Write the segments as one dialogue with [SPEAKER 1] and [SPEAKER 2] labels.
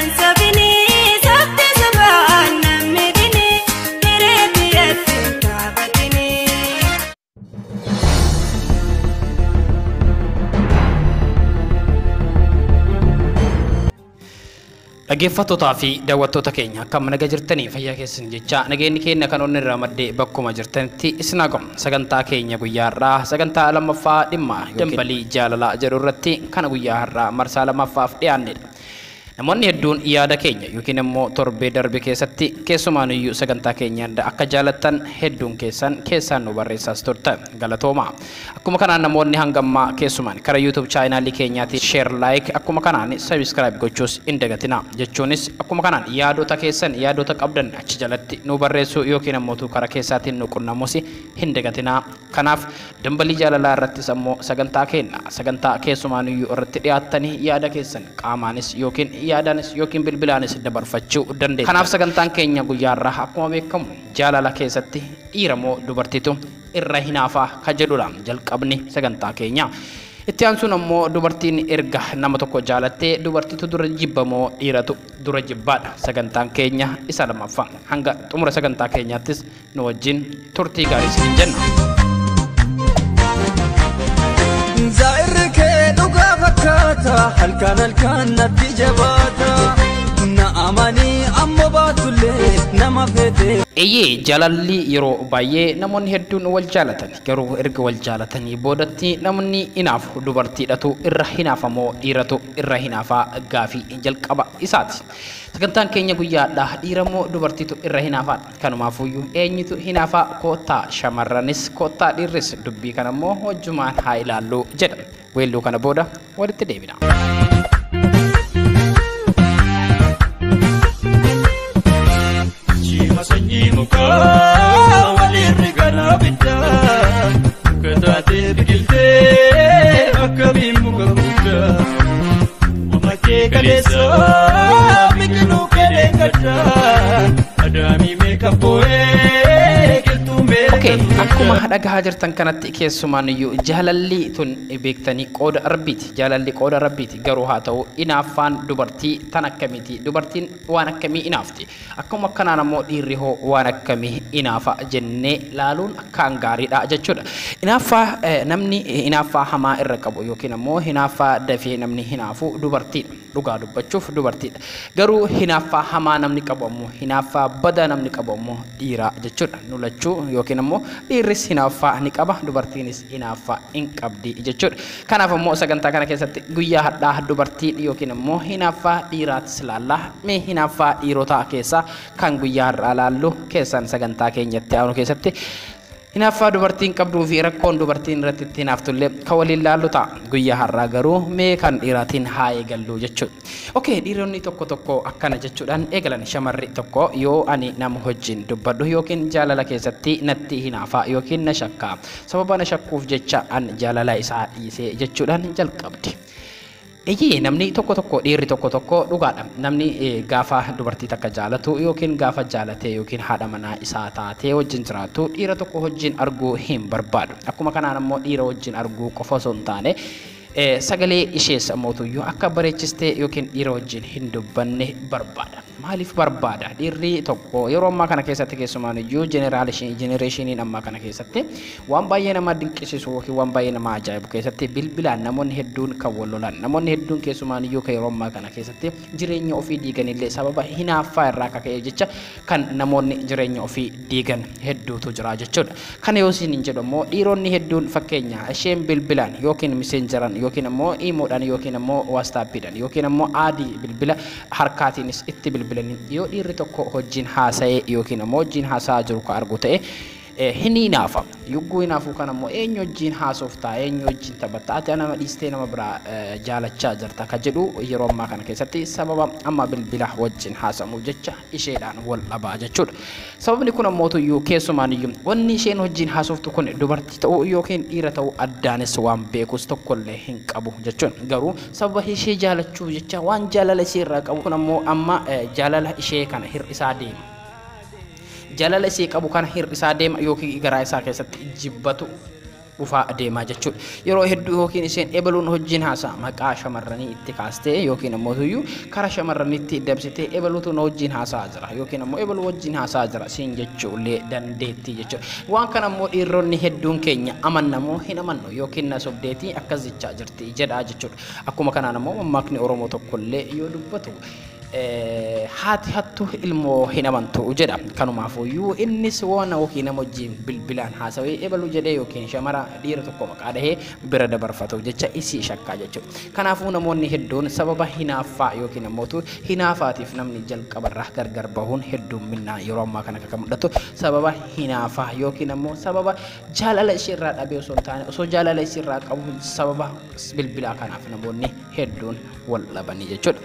[SPEAKER 1] Nan sobini sobte sobaan namni dini hireetti atti taabatini.
[SPEAKER 2] Dhaggeeffattootaa fi daawwattoota keenya akkam naga jirtanii fayyaa keessan jecha nageenyi keenya kan onni irraa maddee bakkuma jirtanitti isin haqamu. Sagantaa keenya guyyaa har'aa sagantaa lammaffaa dhimma dambalii jaalalaa jedhu irratti kana guyyaa har'aa marsaa lammaffaaf dhiyaannedha. Namoonni hedduun yaada keenya yookiin immoo torbee darbe keessatti keessumaaniyyuu sagantaa keenya akka jaalattan hedduun keessan keessaan nu barreessaas turtan galatooma. Akkuma kanaan namoonni hangammaa keessumaan karaa YouTube chaanaalii keenyaatiin share, like, akkuma kanaan subscribe gochuus hin dagatina. Jechuunis akkuma kanaan yaadota keessan yaadota qabdan achi jalatti nu barreessuu yookiin ammoo karaa keessaatiin nu qunnamuus hin dagatina. Kanaaf dambalii jaalalaa irrattis ammoo sagantaa keenya sagantaa keessumaaniyyuu irratti dhiyaattanii yaada keessan qaamaanis yookiin yaadaanis yookiin bilbilaanis dabarfachuu dandeenya. Kanaaf sagantaan keenya guyyaa har'aa akkuma beekamu jaalala keessatti dhiira moo dubartiitu irra hinaafaa kan jedhudha jalqabni sagantaa keenya. Itti aansuun ammoo dubartiin erga nama tokko jaalattee dubartiitu dura jibbamoo dhiiratu dura jibbaadha. Sagantaan keenya isa lammaffaa. Hanga xumura sagantaa keenyaattis nu wajjin turtii gaarii isiniin jenna.
[SPEAKER 3] Zaa'irri kee dhugaa fakkaata halkan halkan natti jabaata na amanii amma baatullee nama feete.
[SPEAKER 2] Eeyyee, jaalalli yeroo baay'ee namoonni hedduun wal jaalatan garuu erga wal jaalatanii boodatti namni hinaafu dubartiidhatu irra hinaafamoo dhiiratu irra hinaafaa gaafii jalqaba isaati. Sagantaan keenya guyyaadhaa dhiiramoo dubartiitu irra hinaafaadha. Kanumaafuyyuu eenyutu hinaafaa koottaa shamarranis koottaa dhiirris dubbii kana immoo wajjumaan haa ilaallu jedha. Weelluu kana booda walitti deebina.
[SPEAKER 3] Jiima sanyii mukaa walirri ganaa bittaa muka taatee biqiltee akkamiin muka guddaa Uummatee kaleessa biqiluu kelee gaddaa adaamii meeqa boo'ee qilxuu meeqa.
[SPEAKER 2] Okay, akkuma dhagahaa jirtan kanatti keessumaan iyyuu jaalalli tun beektanii qooda rabbiiti. Jaalalli qooda rabbiiti. Garuu haa ta'u hinaaffaan dubartii tan akkamiiti? Dubartiin waan akkamii hinaafti? Akkuma akkanaan ammoo dhiirri hoo waan akkamii hinaafa jennee laaluun akkaan gaariidha jechuudha. Hinaaffaa namni hinaaffaa hamaa irra qabu yookiin ammoo hinaaffaa dafee namni hinaafu dubartiidha. Dhugaa dubbachuuf dubartiidha. Garuu hinaaffaa hamaa namni qabu ammoo hinaaffaa badaa namni qabu ammoo dhiira jechuudha. Nu lachuu yookiin ammoo dhiirris hinaaffaa ni qaba dubartiinis hinaaffaa hin qabdi jechuudha. Kanaaf ammoo sagantaa kana keessatti guyyaa har'aa dubartii yookiin ammoo hinaaffaa dhiiraatis laallaa. Mee hinaaffaa dhiirotaa keessaa kan guyyaa har'aa laallu keessaan sagantaa keenyatti aanu keessatti hinaaffaa dubartiin qabduu fi rakkoon dubartiin irratti itti hinaaftullee kan waliin laallu ta'a. Guyyaa har'aa garuu mee kan dhiiraatiin haa eegallu jechuudha. Okay, dhiironni tokko tokko akkana jechuudhaan eegalan. Shamarri tokko yoo ani nama wajjin dubbadhu yookiin jaalala keessatti natti hinaafaa yookiin na shakkaa. Sababa na shakkuuf jecha an jaalala isaa dhiisee jechuudhaan jalqabdi. Eeyyee, namni tokko tokko dhiirri tokko tokko dhugaadha. Namni gaafa dubartii takka jaalatu yookiin gaafa jaalatee yookiin haadha manaa isaa taatee wajjin jiraatu dhiira tokko wajjin arguu hin barbaadu. Akkuma kanaan ammoo dhiira wajjin arguu qofa osoo hin taane sagalee ishees mootuyyuu akka bareechistee yookiin dhiira wajjin hin dubbanne barbaada. Maaliif barbaada? Dhiirri tokko yeroo ammaa kana keessatti keessumaan iyyuu jenereeshiniin ammaa kana keessatti waan baay'ee nama dinqisiisu yookiin waan baay'ee nama ajaa'ibu keessatti bilbilaan namoonni hedduun kan wal lolan namoonni hedduun keessumaan iyyuu kan yeroo ammaa kana keessatti jireenya ofii diiganillee sababa hinaaffaa irraa akka ka'e jecha kan namoonni jireenya ofii diigan hedduutu jira jechuudha. Kana yoo isin hin jedhu immoo dhiironni hedduun fakkeenya isheen bilbilaan yookiin miseenjaran yookiin immoo iimoodhaan yookiin immoo waastaappiidhaan yookiin immoo aadii bilbila harkaatiinis itti bilbilanii yoo dhiirri tokko hojiin haasa'ee yookiin immoo hojiin haasa'aa jiru kan argu ta'e hin hinaafa. Yugguu hinaafuu kan ammoo eenyu wajjin haasoftaa, eenyu wajjin taphatta, ati nama dhiistee nama biraa jaalachaa jirta kan jedhu yeroo ammaa kana keessatti sababa amma bilbila wajjin haasamuuf jecha isheedhaan wal dhabaa jechuudha. Sababni kun ammoo iyyuu keessumaan iyyuu wanni isheen wajjin haasoftu kun dubartii ta'uu yookiin dhiira ta'uu addaanis waan beekus tokkollee hin qabu jechuudha. Garuu sababa ishee jaalachuu jecha waan jaalala ishee irraa qabu kun ammoo amma jaalala ishee kana hir'isaa deema. Jaalala ishee qabu kana hir'isaa deema yookiin garaa isaa keessatti jibbatu dhufaa adeemaa jechuudha. Yeroo hedduu yookiin isheen ebaluun hojiin haasaa maqaa shamarranii itti kaastee yookiin ammoo tuyyuu karaa shamarraniitti dabsitee ebaluutu na wajjin haasaa jira yookiin ammoo ebaluu wajjin haasaa jira siin jechuullee dandeettii jechuudha. Waan kana ammoo dhiironni hedduun keenya amannamoo hin amannu yookiin na sobdeetii akkas jechaa jirti jedhaa jechuudha. Akkuma kanaan ammoo mammaakni Oromoo tokkollee yoo dubbatu haati hattu ilmoo hin amantu jedha. Kanumaafuyyuu innis waan yookiin nama wajjin bilbilaan haasawee ebaluu jedhee yookiin shamara dhiira tokko maqaa dhahee bira dabarfatu jecha isii shakkaa jechuudha. Kanaafuu namoonni hedduun sababa hinaaffaa yookiin ammoo hinaafaatiif namni jalqabarraa gargar bahuun hedduumminaan yeroo ammaa kana kan mul'atu sababa hinaafaa yookiin ammoo sababa jaalala isheerraa dhabee osoo hin taane osoo jaalala isheerraa qabu sababa bilbilaa kanaaf namoonni hedduun wal dhabanii jechuudha.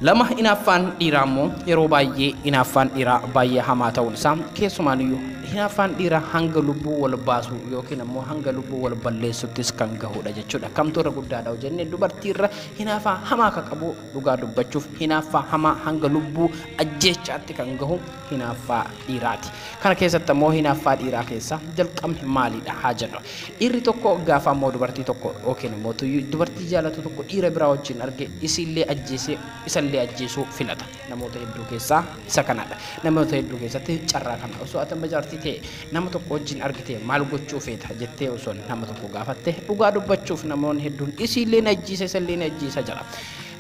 [SPEAKER 2] Lama hinaaffaan dhiiraa immoo yeroo baay'ee hinaaffaan dhiiraa baay'ee hamaa ta'uun isaa keessumaaniyyuu hinaaffaan dhiiraa hanga lubbuu wal baasuu yookiin ammoo hanga lubbuu wal balleessuttis kan gahudha jechuudha. Kamtu irra guddaadha jennee dubartii irra hinaafaa hamaa kan qabu dhugaa dubbachuuf hinaaffaa hamaa hanga lubbuu ajjeechaatti kan gahu hinaaffaa dhiiraati. Kana keessatti ammoo hinaaffaa dhiiraa keessa jalqabni maalidha haa jennu. Dhiirri tokko gaafa ammoo dubartii tokko yookiin ammoo dubartii jaalatu tokko dhiira biraa wajjin arge isiillee ajjeesee isallee ajjeesuu filata. Namoota hedduu keessaa isa kanadha. Namoota hedduu keessatti carraa kana osoo ati amma jaartii ta'e nama tokko wajjin argite maal gochuu feeta jettee osoo nama tokko gaafatte dhugaa dubbachuuf namoonni hedduun isiillee ajjeesa isallee ajjeesa jira.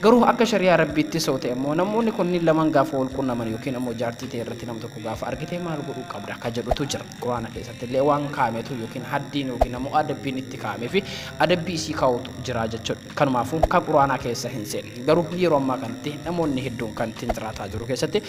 [SPEAKER 2] Garuu akka shari'aa rabbiitti soo ta'e immoo namoonni kunniin lamaan gaafa wal quunnaman yookiin ammoo jaartii ta'e irratti nama tokko gaafa argite maal godhuu qabda akka jedhutu jira. Quraana keessatti illee waan kaametu yookiin haddiin yookiin ammoo adabbiin itti kaa'amee fi adabbii isii kaa'utu jira jechuudha. Kanumaafuu kan quraanaa keessa hin seenne. Garuu yeroo ammaa kanatti namoonni hedduun kan ittiin jiraataa jiru keessatti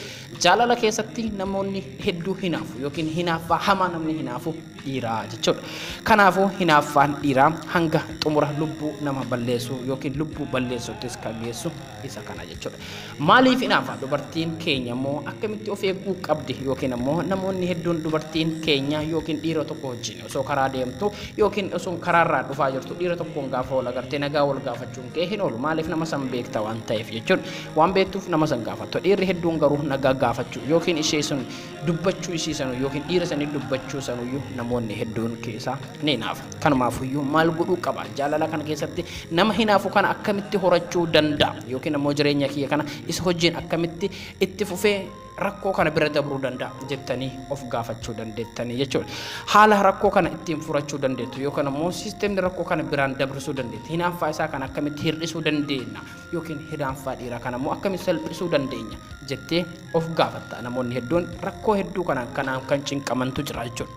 [SPEAKER 2] jaalala keessatti namoonni hedduu hinaafu yookiin hinaaffaa hamaa namni hinaafu dhiiraa jechuudha. Kanaafuu hinaaffaan dhiiraa hanga xumura lubbuu nama balleessuu yookiin lubbuu balleessuuttis kan geessu isa kana jechuudha. Maaliif hinaafa dubartiin keenya immoo akkamitti of eeguu qabdi yookiin ammoo namoonni hedduun dubartiin keenya yookiin dhiira tokko wajjin osoo karaa deemtu yookiin osoo karaarraa dhufaa jirtu dhiira tokkoon gaafa wal agartee nagaa wal gaafachuun kee hin oolu. Maaliif nama san beekta waan ta'eef jechuudha. Waan beektuuf nama san gaafattu. Dhiirri hedduun garuu nagaa gaafachuu yookiin ishee sun dubbachuu ishee sanu yookiin dhiira sanii dubbachuu sanuyyuu namoonni hedduun keessaa ni hinaafa. Kanumaafuyyuu maal godhuu qaba? Jaalala kana keessatti nama hinaafu kana akkamitti horachuu danda'a? Yookiin ammoo jireenya kiyya kana isa hojiin akkamitti itti fufee rakkoo kana bira dabruu danda'a jettanii of gaafachuu dandeettanii jechuudha. Haala rakkoo kana ittiin furachuu dandeettu yookaan ammoo siisteemni rakkoo kana biraan dabrsuu dandeetti. Hinaaffaa isaa kana akkamitti hir'isuu dandeenya yookiin hinaaffaa dhiiraa kana ammoo akkamitti salphisuu dandeenya jettee of gaafatta. Namoonni hedduun rakkoo hedduu kanaan kan cinqamantu jira jechuudha.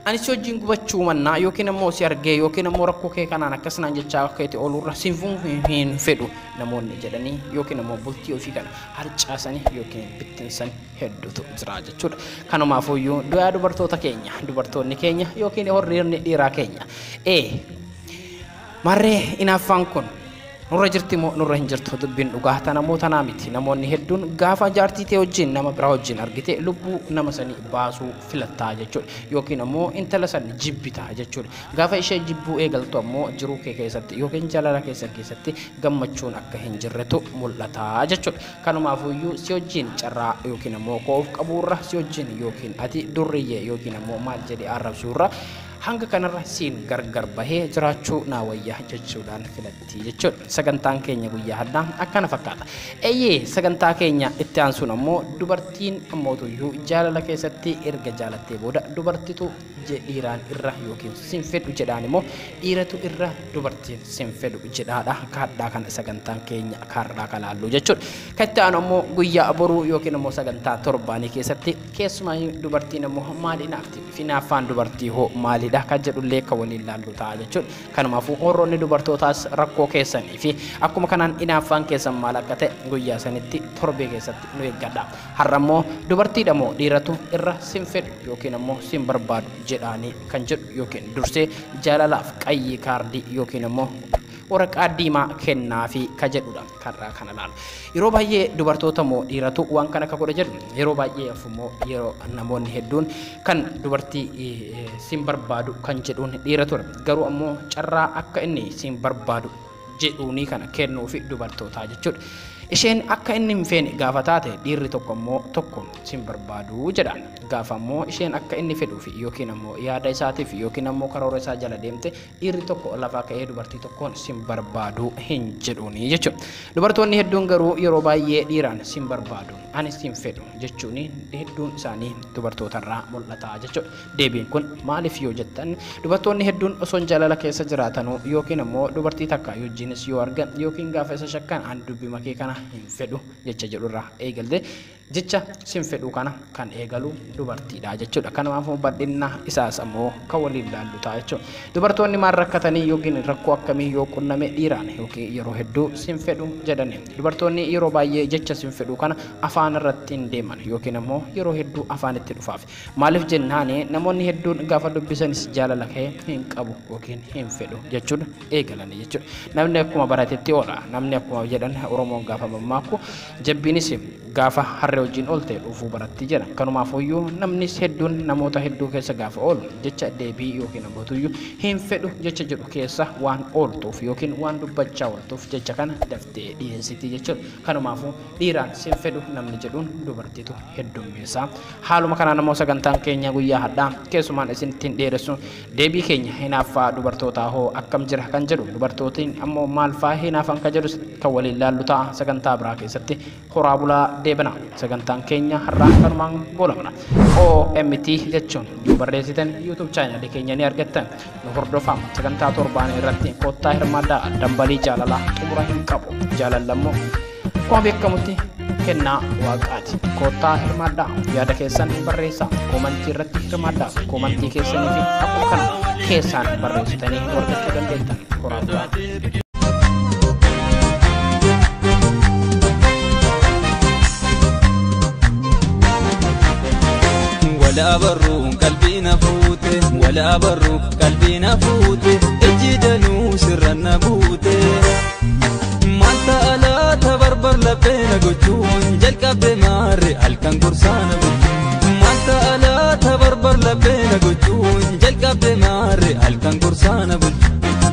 [SPEAKER 2] Ani si wajjin gubachuu mannaa yookiin ammoo si argee yookiin ammoo rakkoo kee kanaan akkasinaan jechaa keeti oolurra siin hin fedhu namoonni jedhanii yookiin ammoo bultii ofii kana harcaasanii yookiin bittinsan hedduutu jira jechuudha. Kanumaafuyyuu du'aa dubartoota keenya dubartoonni keenya yookiin horriirni dhiiraa keenya marree hinaaffaan kun nurra jirti moo nurra hin jirtu dubbiin dhugaa tana moo tanaa miti. Namoonni hedduun gaafa jaartii ta'e wajjin nama biraa wajjin argite lubbuu nama sanii baasuu filattaa jechuudha. Yookiin ammoo intala san jibbitaa jechuudha. Gaafa ishee jibbuu eegaltu ammoo jiruu kee keessatti yookiin jaalala keessan keessatti gammachuun akka hin jirretu mul'ata jechuudha. Kanumaafuyyuu si wajjin carraa yookiin ammoo koof qabuurra si wajjin yookiin ati durriyyee yookiin ammoo maal jedhee arrabsuurra hanga kanarra siin gargar bahee jiraachuu naa wayyaa jechuudhaan filatti jechuudha. Sagantaan keenya guyyaa har'aa akkana fakkaata. Eeyyee sagantaa keenya itti aansuun ammoo dubartiin ammootuyyuu jaalala keessatti erga jaalattee booda dubartitu dhiiraan irra yookiin sin fedhu jedhaan immoo dhiiratu irra dubartiin sin fedhu jedhaadha. Kaadhaa kana sagantaan keenya kaarraa kalaallu jechuudha. Kan itti aanu ammoo guyyaa boruu yookiin ammoo sagantaa torbaanii keessatti keessumaa dubartiin ammoo maal hinaafti? Hinaaffaan dubartii hoo maalidha? Kan jedhullee kan waliin laallu ta'a jechuudha. Kanumaafuu horroonni dubartootaas rakkoo keessanii fi akkuma kanaan hinaaffaan keessan maal akka ta'e guyyaa sanitti torbee keessatti nu eeggadha. Har'a immoo dubartiidha moo dhiiratu irra sin fedhu yookiin ammoo sin barbaadu jedhaanii kan jedhu yookiin dursee jaalalaaf qayyii kaardii yookiin ammoo waraqaa diimaa kennaa fi ka jedhudha karraa kana laalu. Yeroo baay'ee dubartoota moo dhiiratu waan kana akka godha jedhu yeroo baay'ee immoo yeroo namoonni hedduun kan dubartii sin barbaadu kan jedhuun dhiira ture. Garuu ammoo carraa akka inni sin barbaadu jedhuunii kana kennuu fi dubartootaa jechuudha. Isheen akka inni hin feene gaafa taate, dhiirri tokko ammoo tokko sin barbaadu jedha. Gaafa ammoo isheen akka inni fedhuuf yookiin ammoo yaada isaatiif yookiin ammoo karoora isaa jala deemte, dhiirri tokko lafaa ka'ee dubartii tokkoon sin barbaadu hin jedhuuni jechuudha. Dubartoonni hedduun garuu yeroo baay'ee dhiiraan sin barbaadu, ani sin fedhu jechuun hedduun isaanii dubartootarraa mul'ata jechuudha. Deebiin kun maaliif yoo jettan, dubartoonni hedduun osoo jaalala keessa jiraatanuu yookiin ammoo dubartii takka wajjinis yoo argan yookiin gaafa isa shakkan, ani dubbii makee kana hin fedhu jecha jedhurraa eegalte, jecha sin fedhu kana kan eegalu dubartiidha jechuudha. Kanaafuu bal'inna isaas ammoo kan waliin laallu ta'a jechuudha. Dubartoonni maal rakkatanii yookiin rakkoo akkamii yoo qunname dhiiraan yookiin yeroo hedduu sin fedhu jedhani? Dubartoonni yeroo baay'ee jecha sin fedhu kana afaan irratti hin deeman yookiin ammoo yeroo hedduu afaan itti dhufaaf. Maaliif jennaani, namoonni hedduun gaafa dubbisanis jaalala kee hin qabu yookiin hin fedhu jechuudha eegalani jechuudha. Namni akkuma baratetti oola. Namni akkuma jedhan Oromoon gaafa mammaaku, jabbiinis gaafa harree wajjin oolte dhufuu baratti jedha. Kanumaafuyyuu namnis hedduun namoota hedduu keessa gaafa oolu, jecha deebii yookiin abbootuyyuu hin fedhu jecha jedhu keessa waan ooltuuf yookiin waan dubbachaa ooltuuf, jecha kana daftee dhiyeessiti jechuudha. Kanumaafuu dhiiraan sin fedhu namni jedhuun dubartiitu heddummeessa. Haaluma kanaan ammoo sagantaan keenya guyyaa hadhaa keessumaan isin ittiin dheeressu, deebii keenya hinaaffaa dubartootaa hoo akkam jira kan jedhu, dubartootiin ammoo maal faa hinaafan kan jedhu kan waliin laallu ta'a sagantaa biraa keessatti. Horaa bulaa deebina. Sagantaan keenya har'aa kanumaan goolabna. OMT jechuun yoo barreessitan YouTube chaanalii keenya ni argattan. Nu hordofaa, sagantaa torbaan irratti kottaa hirmaadhaa. Dambalii jaalalaa xumura hin qabu. Jaalalli ammoo akkuma beekamutti kennaa waaqaati. Kottaa hirmaadhaa, yaada keessan barreessaa, koomantii irratti hirmaadhaa. Koomantii keessanii fi akkuma kana keessaan barreessitanii nu argachuu dandeettan. Horaa bulaa.
[SPEAKER 3] Wala barruu qalbii na fuute, wala barruu qalbii na fuute, ijji danuu sirra na buute. Maal ta'a laata barbar laphee na gochuun jalqabde, maarre halkan gorsaa na gochuun. Maal ta'a laata barbar laphee na gochuun jalqabde, maarre halkan gorsaa na bulchuun.